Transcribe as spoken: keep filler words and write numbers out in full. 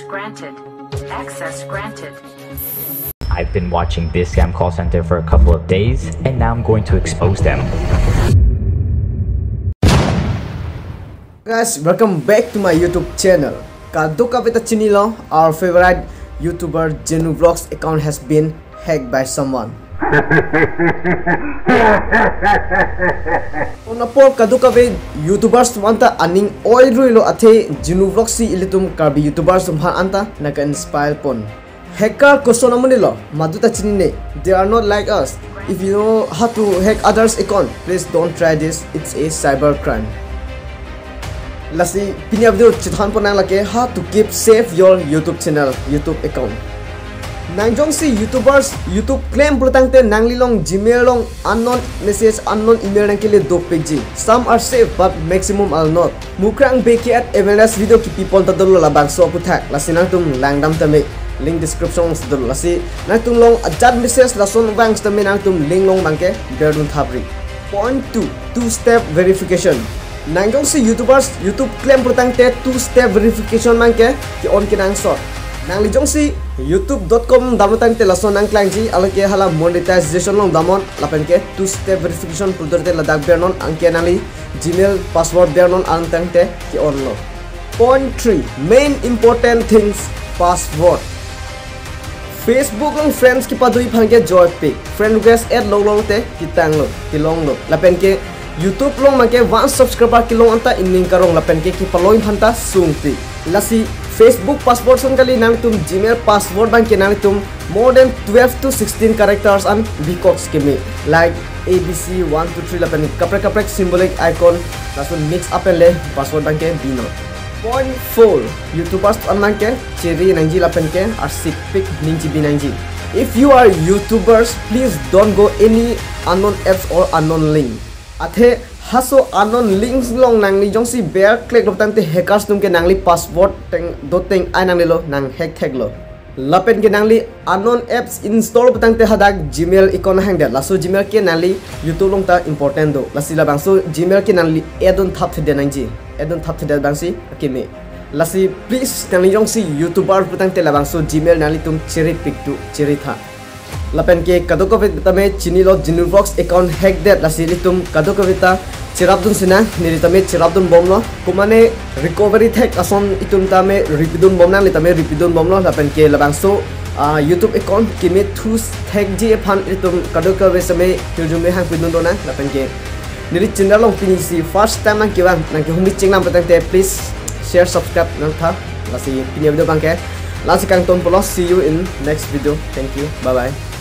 Granted. Access granted. I've been watching this scam call center for a couple of days, and now I'm going to expose them. Guys, welcome back to my YouTube channel. Kadokave ta chinilo, our favorite YouTuber Jinu Vlogs account has been hacked by someone. Kon apor kadokave YouTubers atum anta aning oi ruilo, athe Jinu Vlogs si ilitum Karbi YouTubers atum aphan anta nangke-inspire pon. Hacker koson amonitlo, madu ta chinine. They are not like us. If you know how to hack others account, please don't try this. It's a cyber crime. Lasi pini a-video chethan pon nang lake how to keep safe your YouTube channel, YouTube account. Nang jongsi YouTubers YouTube klem pulo tangte nangli along Gmail along unknown message, unknown email nangkele dopikji. Some are safe but maximum are not. Mukrang B K at M L S video kipi pon ta dolo labangso aputhak. Lasi nangtum langdam tame, link description si dolo. Lasi nangtum along ajat message lason vang tame nangtum link along abangke berdun thapri. Point two, two step verification. Nang jongsi YouTubers YouTube klem pulo tangte two step verification abangke ke-on kenangsot. Nangli jongsi youtube dot com damlo tangte lason nangklangji, alake hala monetization along damnon, lapenke two step verification pulote ladak bernon, anke nangli Gmail password bernon, an tangte ke-onlo. Point three, main important things, password. Facebook along friends kepado aphan ke joypik. Friend request add longlong te ketanglo, kelonglo. Lapenke YouTube along abangke one subscriber kelong anta ining karong, lapenke kepalong aphanta sungpik. Lasi Facebook password ason kali, nangtum Gmail password abangke nangtum more than twelve to sixteen characters an bikok keme, like A B C one two three lapen kaprek kaprek symbolic icon, lason mix up le password abangke binon. Point four, YouTubers atum abangke chiri nangji lapenke arsik pik ningjebi nangji. If you are YouTubers, please don't go any unknown apps or unknown link. Athe halaso unknown links along nangli jongsi ber click lo tangte hackers atum ke nangli password teng doteng ai nanglelo, nang hack theklo. Lapenke nangli unknown apps install pulo tangte hadak Gmail account hangdet. Laso Gmail ke nangli YouTube along ta important do. Lasi labangso Gmail ke nangli add-on thapthedet nangji. Add-on thapthedet abangsi keme. Lasi please nangli jongsi YouTuber pulo tangte labangso Gmail nanglitum chiri pik tu, chiri tha. Lapenke kadokave tame chinilo Jinu Vlogs account hackdet, lasi ilitum kadokave ta cherapdun sinang, neli tame cherapdun bomlo. Komane recovery thek ason itum tame repeat dun bom nang, neli tame repeat dun bomlo, lapenke labangso, ah, YouTube account keme thu thekji aphan itum kadokave tame hirjume hangpidun do nang, lapenke neli channel along pinisi first time nangkevang, nangkehumri chengnam pulo tangte please share, subscribe nangtha. Lasi pini a-video abangke lasi kangton pulo. See you in next video. Thank you. Bye bye.